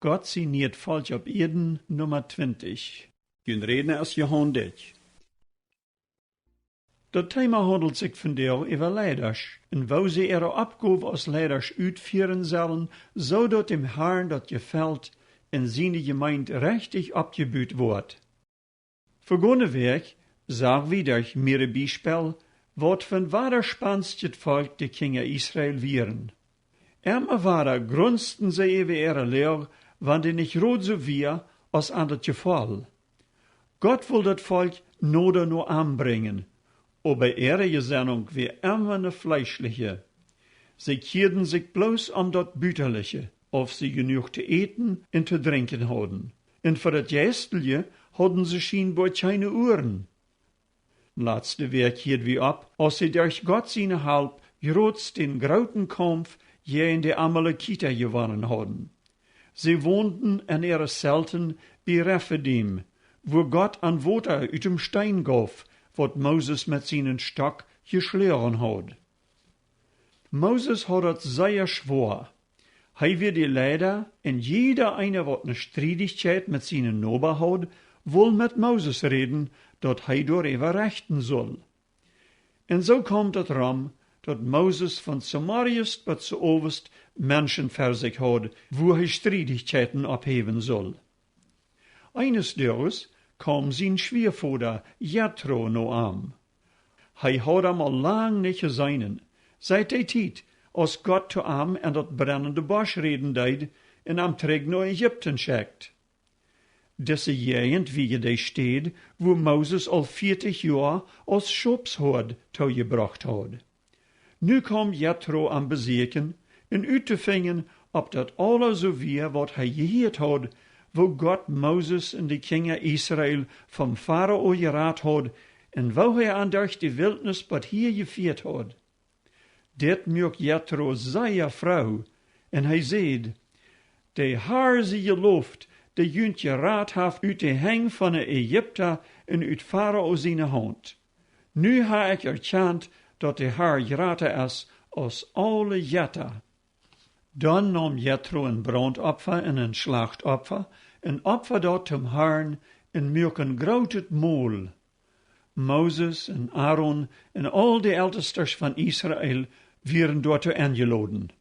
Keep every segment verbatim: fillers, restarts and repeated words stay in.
Gott sien nieet Volkj opp Ieed, Numma twintich. Jun Rädna es Johan Dyck. Daut Thema haundelt sikj vondoag äwa Leidasch un woo see äare Oppgow aus Leidasch utfieren sellen, soo daut däm Harn daut jefelt un siene Jemeent rechtich oppjebut woat. Vegone Wäakj sach wie derch mierere Biespel, waut von wadaspanstjet Volkj de Kjinja Israel wieren. Emma wada grunzten see äwa äare Loag, wan dee nich jrod soo wia, aus an daut jefoll. Gott wull daut Volkj noda no am brinjen, oba äare Jesennunk wia emma ne fleeschliche. See kjieeden sikj bloos om daut Butaliche, auf see jenuach to äten un to drinkjen hauden. Un fa daut Jeistelje hauden see schienboa kjeene Uaren. Latste Wäakj hieed wie opp, aus see derch Gott siene Halp jrod dän grooten Kaumf jäajen de Amalekita jewonnen hauden. See wonden en äare Zelten bie Refidim, wua Gott an Wota ut däm Steen gauf, waut Moses met sienen Stock jeschloagen haud. Moses haud daut sea schwoa. Hee wia de Leida, un jieda eena, waut ne Striedichkjeit met sienen Noba haud, wull met Moses räden, daut hee doaräwa rechten sull. Un soo kaum daut rom, daut Moses von zemorjes bat zeowes Menschen ver sikj haud, wua hee Striedichkjeiten opphäwen sull. Eenes Doages kaum sien Schwiavoda Jetro no am. Hee haud am aul lang nich jeseenen, siet dee Tiet, aus Gott to am en daut brennende Bosch räden deed un am trigj no Ägipten schekjt. Dise Jäajent wia de Städ, wua Moses aul vieetich Joa aus Schopshoad toojebrocht haud. Nu kaum Jetro am besieekjen un uttofinjen, auf daut aules soo wia, waut hee jehieet haud, woo Gott Moses un de Kjinja Israel vom Farao jerat haud un woo hee an derch de Wiltnis bat hia jefieet haud. Dit muak Jetro sea froo, un hee säd: De Har sie jeloft, dee junt jerat haft ut de Henj von de Ägipta un ut Farao siene Haunt. Nu ha ekj erkjant, daut de Har jrata es aus aule Jetta. Dan naum Jetro een Brauntopfa un een Schlachtopfa un opfad daut toom Harn un muak een grootet Mol. Moses un Aaron un aul de Eltestasch von Israel wieren doatoo enjeloden.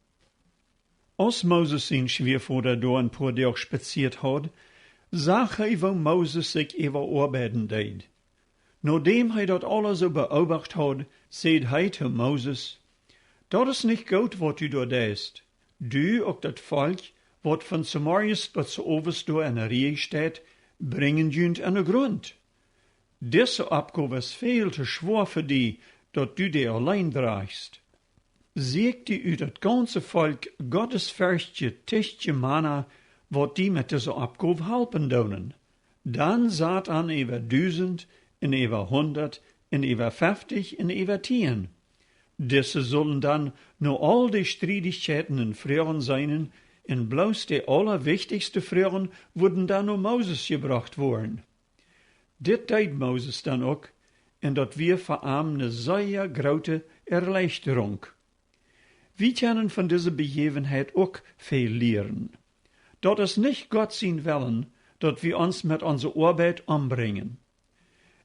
Aus Moses sien Schwiavoda doa een poa Doag spazieet haud, sach hee, woo Moses sikj äwaoabeiden deed. Nodäm hee daut aules soo beobacht haud, säd hee to Moses: Daut es nich goot, waut du doa deist. Du, uk daut Volkj, waut von zemorjes bat zeowes doa en de Rieej steit, brinjen junt en de Grunt. Dise Oppgow es väl too schwoa fa die, daut du dee auleen drajchst. Sieekj die ut daut gaunze Volkj gottesferchtje tichtje Mana, waut die met dise Oppgow halpen doonen. Dan sat an äwa dusent un äwa hundat un äwa feftich un äwa tieen. Dise sullen dan no aul de Striedichkjeiten un Froagen seenen, un bloos de aulawichtichste Froagen wudden dan no Moses jebrocht woaren. Dit deed Moses dan uk, un daut wia fa am ne sea groote Erleichterunk. Wie kjennen von dise Bejäwenheit uk väl lieren. Daut es nich Gott sien Wellen, daut wie ons met onse Oabeit ombrinjen.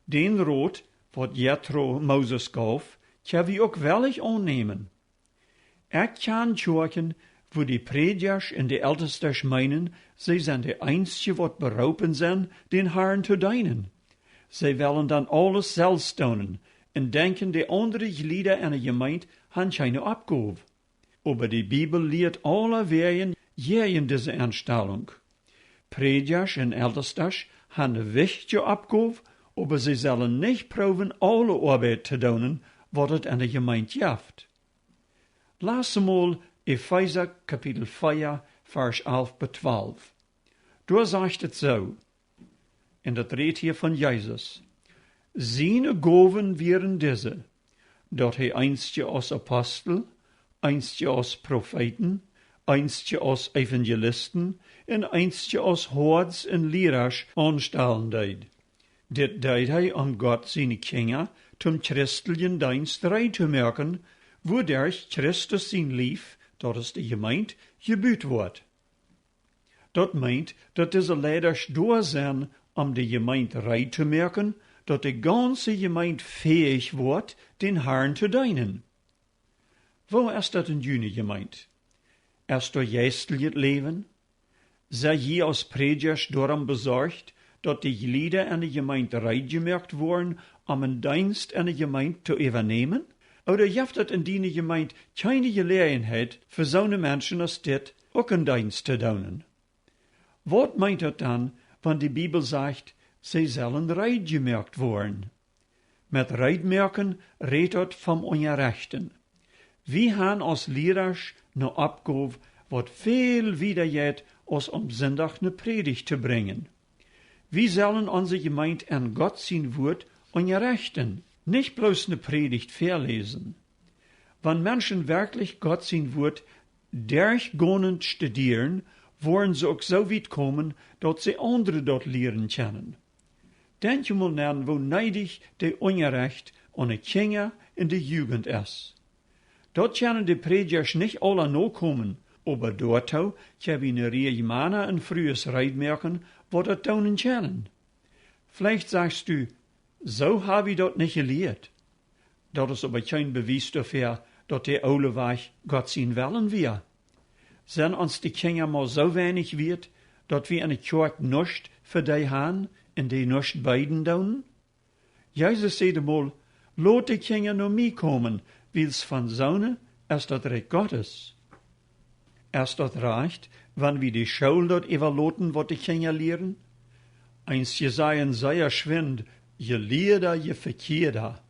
Dän Rot, waut Jetro Moses gauf, kjenn wie uk wellich aunnämen. Ekj kjann Kjoakjen, wua de Prädjasch un de Eltestasch meenen, see sent de eensje, waut beroopen sent, dän Harn to deenen. See wellen dan aules selfst doonen un denkjen, de aundre Jlieda en de Jemeent han kjeene Oppgow. Oba de Bibel lieet aulawäajen jäajen dise Enstalunk. Prädjasch un Eltestasch han ne wichtje Oppgow, oba see sellen nich proowen, aule Oabeit to doonen, waut et en de Jemeent jeft. Las emol Efeesa Kapitel vea, Varsch alf bat twalf. Doa sajcht et soo, un daut rät hia von Jesus: Siene Gowen wieren dise, daut hee eensje aus Apostel, eensje aus Profeeten, eensje aus Evangelisten un eensje aus Hoads un Lierasch aunstalen deed. Dit deed hee, om Gott siene Kjinja toom christeljen Deenst reed to moaken, wuaderch Christus sien Lief, daut es de Jemeent, jebut woat. Daut meent, daut dise Leidasch doa sent, om de Jemeent reed to moaken, daut de gaunze Jemeent fäich woat, dän Harn to deenen. Woo es daut en june Jemeent? Es doa jeistlichet Läwen? Sent jie aus Prädjasch doarom besorcht, daut de Jlieda en de Jemeent reed jemoakt woaren, om eenen Deenst en de Jemeent to äwanämen? Ooda jeft daut en diene Jemeent kjeene Jeläajenheit fa soone Menschen aus dit, uk eenen Deenst to doonen? Waut meent daut dan, wan de Bibel sajcht, see sellen reed jemoakt woaren? Met reed moaken rät daut vom Unjarechten. Wie han aus Lierasch ne Oppgow, waut väl wieda jeit, aus om Sindach ne Prädicht to brinjen. Wie sellen onse Jemeent en Gott sien Wuat unjarechten, nich bloos ne Prädicht väaläsen. Wan Menschen werkjlich Gott sien Wuat derchgonent studieren, woaren see uk soo wiet komen, daut see aundre daut lieren kjennen. Denkj mol no, woo needich de Unjarecht aun de Kjinja un de Jugent es. Daut kjennen de Prädjasch nich aula nokomen, oba doatoo kjenn wie ne Rieej Mana un Frues reed moaken, waut daut doonen kjennen. Veleicht sajchst du: "Soo ha wie daut nich jelieet." Daut es oba kjeen Bewies doafäa, daut de oole Wajch Gott sien Wellen wia. Sent ons de Kjinja mau soo weinich wieet, daut wie enne Kjoakj nuscht fa dee han un dee nuscht beeden doonen? Jesus säd emol: "Lot de Kjinja no mie komen, wiels von soone es daut Rikj Gottes." Es daut rajcht, wan wie de School daut äwaloten, waut de Kjinja lieren? Eenje sajen sea schwind: "Je lieeda, je vekjieeda."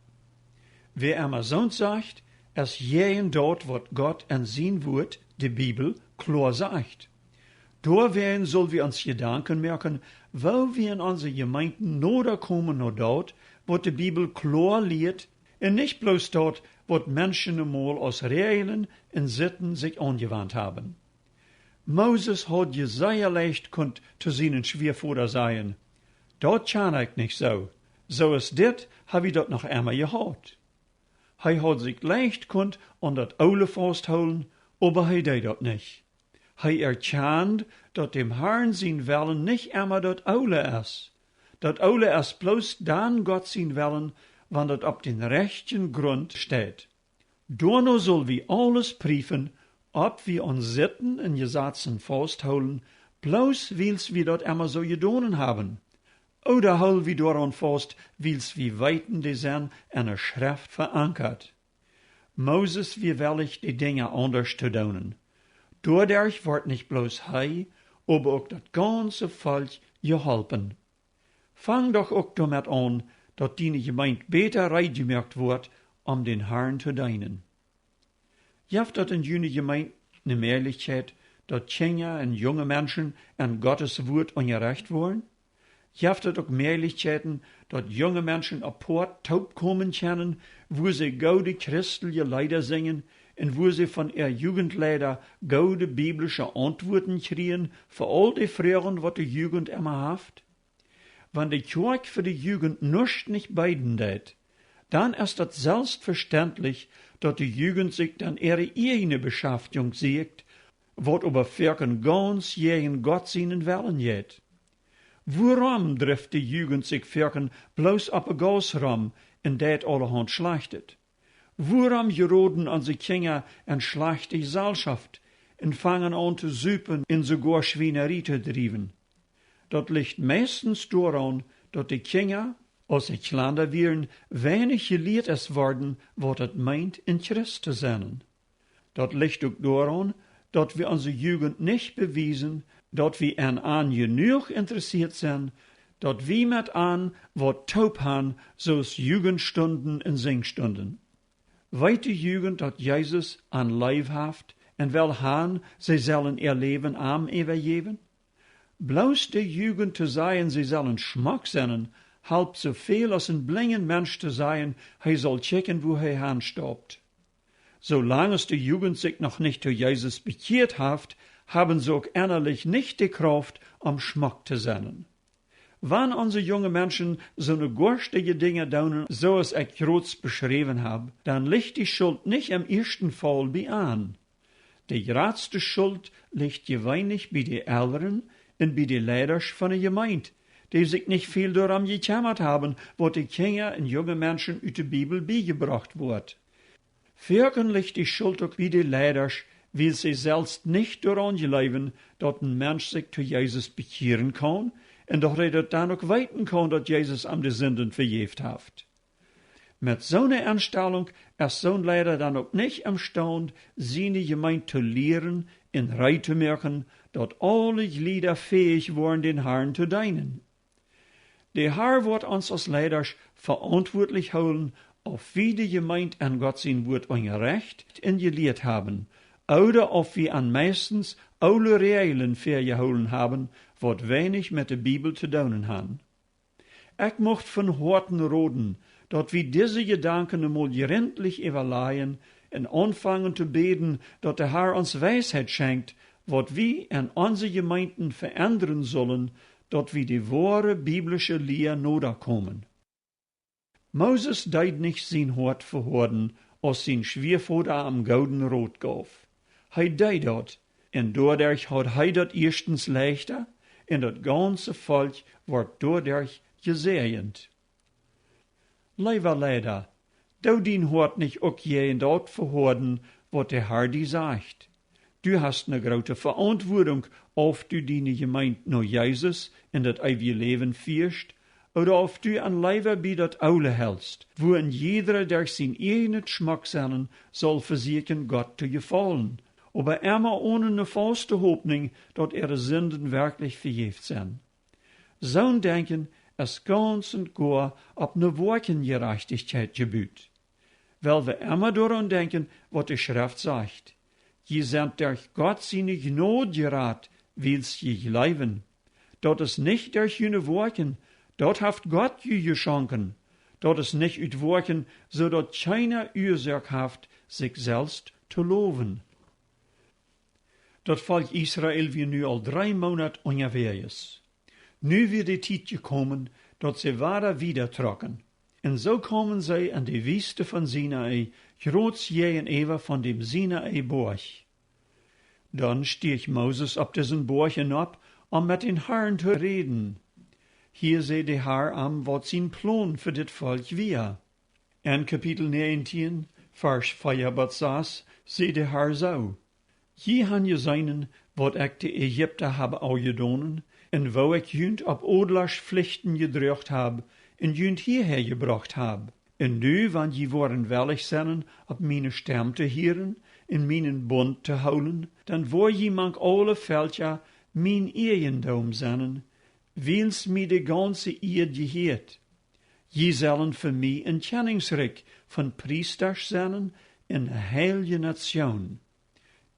Wäa emma soont sajcht, es jäajen daut, waut Gott en sien Wuat, de Bibel, kloa sajcht. Doawäajen sull wie ons Jedanken moaken, woo wie en onse Jemeenten noda komen no daut, waut de Bibel kloa lieet, un nich bloos daut, waut Menschen emol aus Räajlen un Sitten sikj aunjewant haben. Moses haud je sea leicht kunt to sienen Schwiavoda sajen: "Daut kjan ekj nich soo. Soo aus dit ha wie daut noch emma jehaut." Hee haud sikj leicht kunt aun daut Oole fausthoolen, oba hee deed daut nich. Hee erkjand, daut däm Harn sien Wellen nich emma daut Oole es. Daut Oole es bloos dan Gott sien Wellen, wan daut opp dän rajchten Grunt steit. Doano sull wie aules priefen, auf wie aun Sitten un Jesazen fausthoolen, bloos wiels wie daut emma soo jedonen haben. Ooda hool wie doaraun faust, wiels wie weeten, dee sent en de Schreft veankat. Moses wia wellich, de Dinja aundasch to doonen. Doaderch wort nich bloos hee, oba uk daut gaunze Volkj jeholpen. Fang doch uk doamet aun, daut diene Jemeent bäta reed jemoakt woat, om dän Harn to deenen. Jeft daut en june Jemeent ne Mäajlichkjeit, daut Kjinja un junge Menschen en Gottes Wuat unjarecht woaren? Jeft daut uk Mäajlichkjeiten, daut junge Menschen aupoat toopkomen kjennen, wua see goode christelje Leeda sinjen un wua see von äa Jugentleida goode biblische Auntwuaten kjrieen fa aul de Froagen, waut de Jugent emma haft? Wan de Kjoakj fa de Jugent nuscht nich beeden deit, dan es daut selfstvestentlich, daut de Jugent sikj dan äare ieejne Beschaftjunk sieekjt, waut oba foaken gaunz jäajen Gott sienen Wellen jeit. Wuarom drift de Jugent sikj foaken bloos oppe Gauss rom un deit aulahaunt Schlajchtet? Wuarom jeroden onse Kjinja en schlajchte Jeselschoft un fangen aun to supen un soogoa Schwienarie to driewen? Daut licht meistens doaraun, daut de Kjinja, aus see kjlanda wieren, weinich jelieet es worden, waut daut meent, een Christ to sennen. Daut licht uk doaraun, daut wie onse Jugent nich bewiesen, daut wie en an jenuach interessieet sent, daut wie met an waut toop han, soo aus Jugentstunden un Sinjstunden. Weet de Jugent, daut Jesus an leef haft un well han, see sellen äa Läwen am äwajäwen? Bloos de Jugent to sajen, see sellen schmock sennen, halpt soo väl aus een blinja Mensch to sajen, hee saul kjikjen, wua hee han staupt. Soo lang aus de Jugent sikj noch nich to Jesus bekjieet haft, haben see uk ennalich nich de Krauft, om schmock to sennen. Wan onse junge Menschen soone goaschtje Dinja doonen, soo aus ekj jrods beschräwen hab, dan licht de Schult nich em ieeschten Faul bie an. De jratste Schult licht jeweenlich bie de Elren un bie de Leidasch von de Jemeent, dee sikj nich väl doarom jekjemmat haben, waut de Kjinja un junge Menschen ut de Bibel biejebrocht woat. Foaken licht de Schult uk bie de Leidasch, wiels see selfst nich doaraun jleewen, daut een Mensch sikj to Jesus bekjieren kaun un daut hee daut dan uk weeten kaun, daut Jesus am de Sinden vejäft haft. Met soone Enstalunk es soon Leida dan uk nich emstaund, siene Jemeent to lieren un reed to moaken, daut aule Jlieda fäich woaren, dän Harn to deenen. De Har woat ons aus Leidasch veauntwuatlich hoolen, auf wie de Jemeent en Gott sien Wuat unjarecht un jelieet haben, ooda auf wie an meistens oole Räajlen väajehoolen haben, waut weinich met de Bibel to doonen han. Ekj mucht von Hoaten roden, daut wie dise Jedanken emol jrintlich äwalajen un aunfangen to bäden, daut de Har ons Weisheit schenkjt, waut wie en onse Jemeenten veendren sullen, daut wie de woare biblische Lia noda komen. Moses deed nich sien Hoat vehoaden, aus sien Schwiavoda am gooden Rot gauf. Hee deed daut, un doaderch haud hee daut ieeschtens leichta, un daut gaunze Volkj wort doaderch jesäajent. Leewa Leida, doo dien Hoat nich uk jäajen daut vehoaden, waut de Har die sajcht. Du hast ne groote Veauntwuadunk, auf du diene Jemeent no Jesus un daut eewje Läwen fieescht, ooda auf du an leewa bie daut oole helst, wua een jiedra derch sien ieejnet Schmocksennen saul vesieekjen, Gott to jefaulen, oba emma one ne fauste Hopninj, daut äare Sinden werkjlich vejäft sent. Soon Denkjen es gaunz un goa opp ne Woakjenjerajchtichkjeit jebut. Well wie emma doaraun denkjen, waut de Schreft sajcht: Jie sent derch Gott siene Jnod jerat, wiels jie jleewen. Daut es nich derch june Woakjen, daut haft Gott ju jeschonken. Daut es nich ut Woakjen, soo daut kjeena Uasoak haft, sikj selfst to lowen. Daut Volkj Israel wia nu aul dree Moonat unjawäajes. Nu wia de Tiet jekomen, daut see wada wieda trocken. Un soo kaumen see en de Wiest von Sinai, jrod jäajenäwa von däm Sinai Boajch. Dan stieech Moses opp disen Boajch nopp, om met dän Harn to räden. Hia säd de Har am, waut sien Plon fa dit Volkj wia. En Kapitel näajentieen, Varsch vea bat sas, säd de Har soo: Jie han jeseenen, waut ekj de Ägipta hab aunjedonen, un woo ekj junt opp Odlasch Flichten jedroagen hab un junt hiahäa jebrocht hab. Un nu, wan jie woaren wellich sennen, opp miene Stemm to hieren un mienen Bunt to hoolen, dan woa jie mank aule Velkja mien Ieejendom sennen, wiels mie de gaunze Ieed jehieet. Jie sellen fa mie een Kjennichrikj von Priestasch sennen un ne heilje Natsjoon.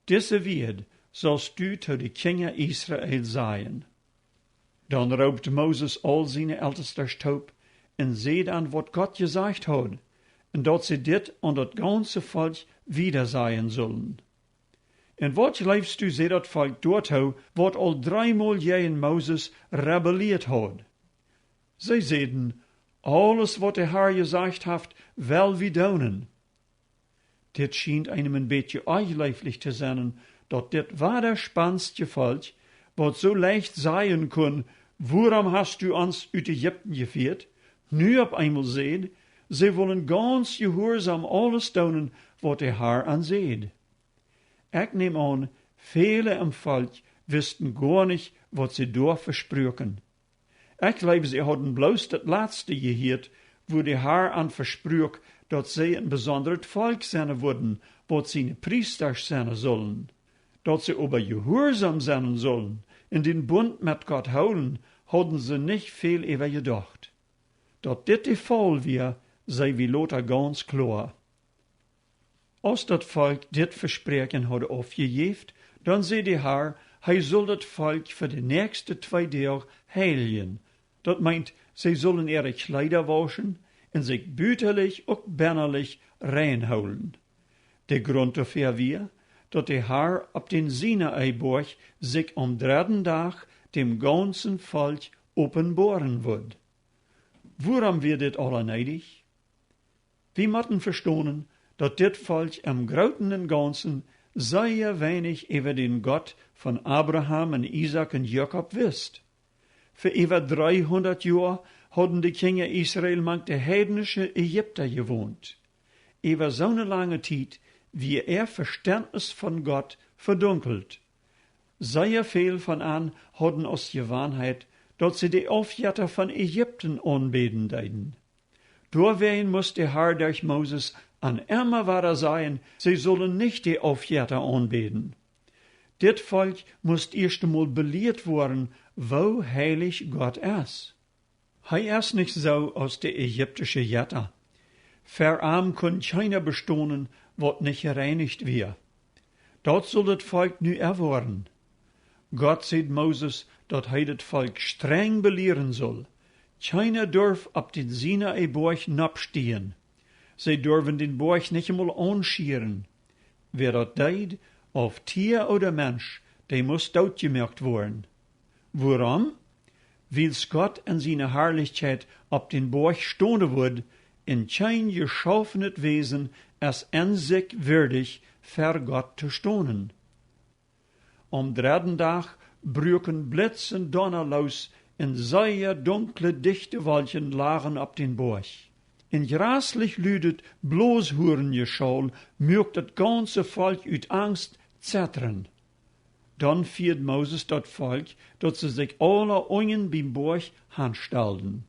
Dise Wieed saust du to de Kjinja Israel sajen. Dan roopt Moses aul siene Eltestasch toop un säd an, waut Gott jesajcht haud, un daut see dit aun daut gaunze Volkj wieda sajen sullen. Un waut jleefst du, säd daut Volkj doatoo, waut aul dreemol jäajen Moses rebellieet haud? See säden: Aules, waut de Har jesajcht haft, well wie doonen. Dit schient eenem een bät onjleeflich to sennen, daut dit wadaspanstje Volkj, waut soo leicht sajen kunn: Wuarom hast du ons ut Ägipten jefieet?, nu opp eenmol säd, see wullen gaunz jehuarsom aules doonen, waut de Har an säd. Ekj näm aun, väle em Volkj wisten goanich, waut see doa vespruaken. Ekj jleew, see hauden bloos daut latste jehieet, wua de Har an vespruak, daut see een besondret Volkj sennen wudden, waut siene Priestasch sennen sullen. Daut see oba jehuarsom sennen sullen un dän Bunt met Gott hoolen, hauden see nich väl äwa jedocht. Daut dit de Faul wia, see wie lota gaunz kloa. Aus daut Volkj dit Vespräakjen haud aufjejäft, dan säd de Har, hee sull daut Volkj fa de näakjste twee Doag heiljen. Daut meent, see sullen äare Kjleeda wauschen un sikj butalich uk bennalich rein hoolen. De Grunt doafäa wia, daut de Har opp dän Sinai Boajch sikj aum dredden Dach däm gaunzen Volkj openboaren wudd. Wuarom wia dit aula needich? Wie motten vestonen, daut dit Volkj em Grooten un Gaunzen sea weinich äwa dän Gott von Abraham un Isaak un Jakob wist. Fa äwa dreehundat Joa hauden de Kjinja Israel mank de heidnische Ägipta jewont. Äwa soone lange Tiet wia äa Vestentnis von Gott vedunkelt. Sea väl von an hauden aus Jewanheit, daut see de Aufjetta von Ägipten aunbäden deeden. Doawäajen musst de Har derch Moses an emma wada sajen, see sullen nich de Aufjetta aunbäden. Dit Volkj musst ieescht emol belieet woaren, woo heilich Gott es. Hee es nich soo aus de ägiptische Jetta. Ver am kunn kjeena bestonen, waut nich jereinicht wia. Daut sull daut Volkj nu erwoaren. Gott säd Moses, daut hee daut Volkj strenj belieren sull. Kjeena durf opp dän Sinai Boajch noppstieen. See durwen dän Boajch nich emol aunschieren. Wäa daut deed, auf Tia ooda Mensch, dee musst dootjemoakt woaren. Wuarom? Wiels Gott en siene Harlichkjeit opp dän Boajch stonen wudd, un kjeen jeschaufenet Wäsen es en sikj wirdich, ver Gott to stonen. Aum dredden Dach bruaken Blitz un Donna loos, un sea dunkle, dichte Wolkjen lagen opp dän Boajch. Un jraslich ludet Bloshuarenjeschaul muak daut gaunze Volkj ut Angst zetren. Dan fieed Moses daut Volkj, daut see sikj aula unjen biem Boajch hanstalden.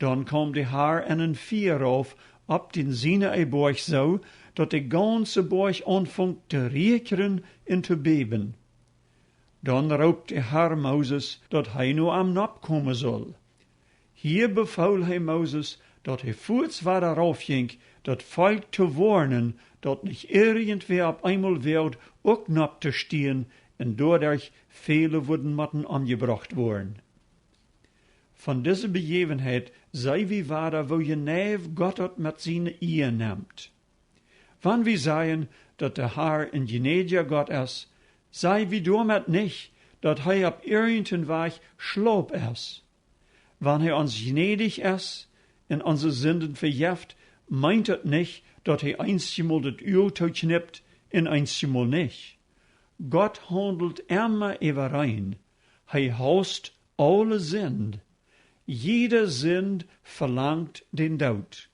Dan kaum de Har en een Fia rauf opp dän Sinai Boajch, soo daut de gaunze Boajch aunfunk to rieekjren un to bäwen. Dan roopt de Har Moses, daut hee no am noppkomen sull. Hia befool hee Moses, daut hee fuaz wada rauf jinkj, daut Volkj to woarnen, daut nich irjentwäa opp eemol woagd uk nopptostieen, un doaderch väle wudden motten omjebrocht woaren. Von dise Bejäwenheit see wie wada, woo jeneiw Gott daut met siene Ia nemt. Wan wie sajen, daut de Har een jnädja Gott es, saj wie doamet nich, daut hee opp irjent een Wajch schlaup es. Wan hee ons jnädich es un onse Sinden vejeft, meent daut nich, daut hee eenjemol daut Uag tookjnipt un eenjemol nich. Gott haundelt emma äwareen. Hee haust aule Sind. Jiede Sind velangt dän Doot.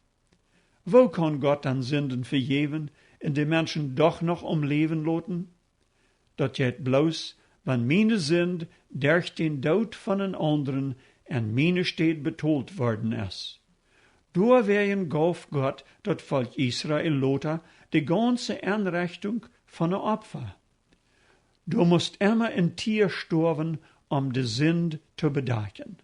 Woo kaun Gott dan Sinden vejäwen un de Menschen doch noch aum Läwen loten? Daut jeit bloos, wan miene Sind derch dän Doot von een aundren en miene Städ betolt worden es. Doawäajen gauf Gott daut Volkj Israel lota de gaunze Enrechtunk von een Opfa. Doa musst emma een Tia stoawen, om de Sind to bedakjen.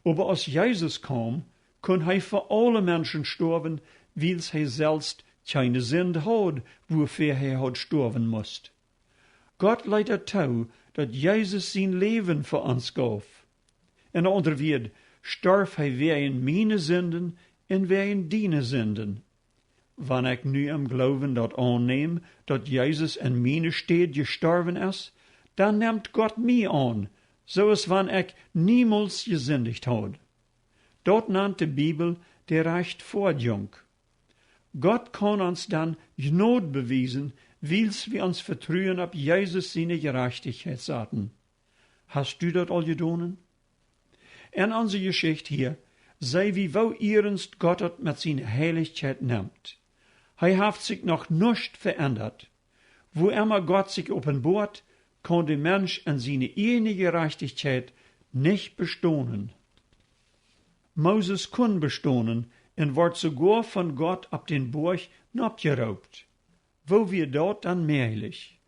Oba aus Jesus kaum, kunn hee fa aule Menschen stoawen, wiels hee selfst kjeene Sind haud, wuafäa hee haud stoawen musst. Gott leet daut too, daut Jesus sien Läwen fa ons gauf. En aundre Wieed, storf hee wäajen miene Sinden un wäajen diene Sinden. Wan ekj nu em Gloowen daut aunnäm, daut Jesus en miene Städ jestorwen es, dan nemt Gott mie aun, soo aus wan ekj niemols jesindicht haud. Daut nant de Bibel de Rajchtfoadjunk. Gott kaun ons dan Jnod bewiesen, wiels wie ons Vetruen opp Jesus siene Jerajchtichkjeit saten. Hast du daut aul jedonen? En onse Jeschicht hia see wie, woo iernst Gott daut met siene Heilichkjeit nemt. Hee haft sikj noch nuscht veendat. Wuaemma Gott sikj openboat, kaun de Mensch en siene ieejne Jerajchtichkjeit nich bestonen. Moses kunn bestonen un wort soogoa von Gott opp dän Boajch noppjeroopt. Woo wia daut dan mäajlich?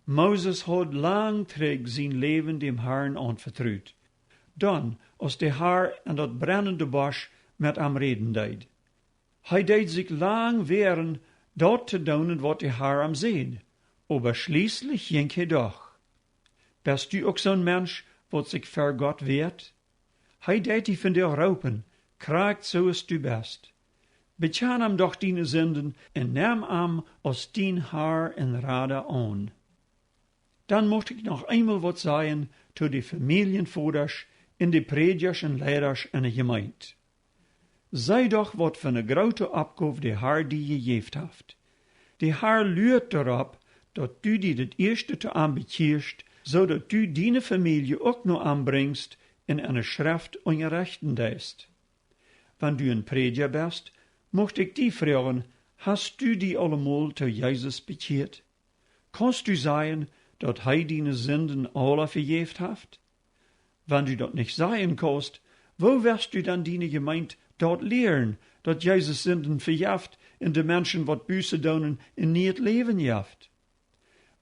Moses haud lang trigj sien Läwen däm Harn aunvetrut. Dan, aus de Har en daut brennende Bosch met am räden deed. Hee deed sikj lang wäaren, daut to doonen, waut de Har am säd. Oba schlieslich jinkj hee doch. Best du uk soon Mensch, waut sikj ver Gott wäat? Hee deit die vondoag roopen, krakjt soo aus du best. Bekjan am doch diene Sinden un nem am aus dien Har un Rada aun. Dan mucht ekj noch eemol waut sajen to de Famieljevodasch un de Prädjasch un Leidasch en de Jemeent. See doch, waut fa ne groote Oppgow de Har die jejäft haft. De Har luat doaropp, daut du die daut ieeschte to am bekjieescht, soo daut du diene Famielje uk no am brinjst un enne Schreft unjarechten deist. Wan du een Prädja best, mucht ekj die froagen: Hast du die aul emol to Jesus bekjieet? Kaust du sajen, daut hee diene Sinden aula vejäft haft? Wan du daut nich sajen kaust, woo woascht du dan diene Jemeent daut lieren, daut Jesus Sinden vejeft un de Menschen, waut Buße doonen, een niet Läwen jeft?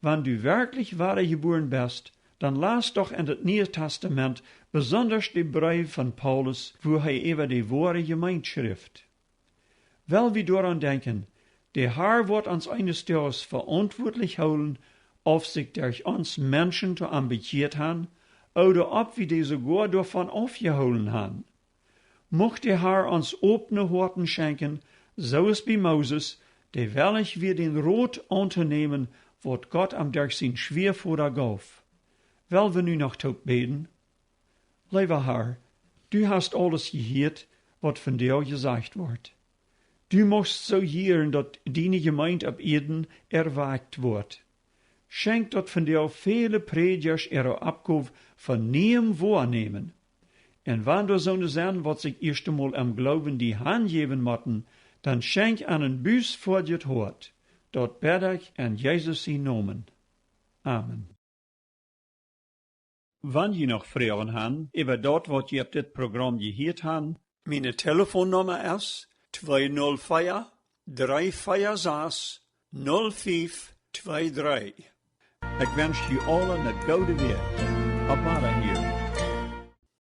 Wan du werkjlich wadajebuaren best, dan las doch en daut Niee Tastament, besondasch de Breew von Paulus, wua hee äwa de woare Jemeent schrift. Well wie doaraun denkjen: De Har woat ons eenes Doages veauntwuatlich hoolen, auf sikj derch ons Menschen to am bekjieet han, ooda auf wie dee soogoa doavon aufjehoolen han. Mucht de Har ons opne Hoaten schenkjen, soo aus bie Moses, dee wellich wia, dän Rot auntonämen, waut Gott am derch sien Schwiavoda jeef. Well wie nu noch toop bäden? Leewa Har, du hast aules jehieet, waut vondoag jesajcht woat. Du muchst soo jieren, daut diene Jemeent opp Ieed erwakjt woat. Schenkj, daut vondoag väle Prädjasch äare Oppgow von nieem woanämen. Un wan doa soone sent, waut sikj ieescht emol em Gloowen die hanjäwen motten, dan schenkj an een bussfoadjet Hoat. Daut bäd ekj en Jesus sienen Nomen. Amen. Wan jie noch Froagen han äwa daut, waut jie opp dit Program jehieet han, miene Telefonnumma es twee null vier, drei vier sechs, null fünf zwei drei. Ekj wensch jie aule eene goode Wäakj. Opp Wadahia.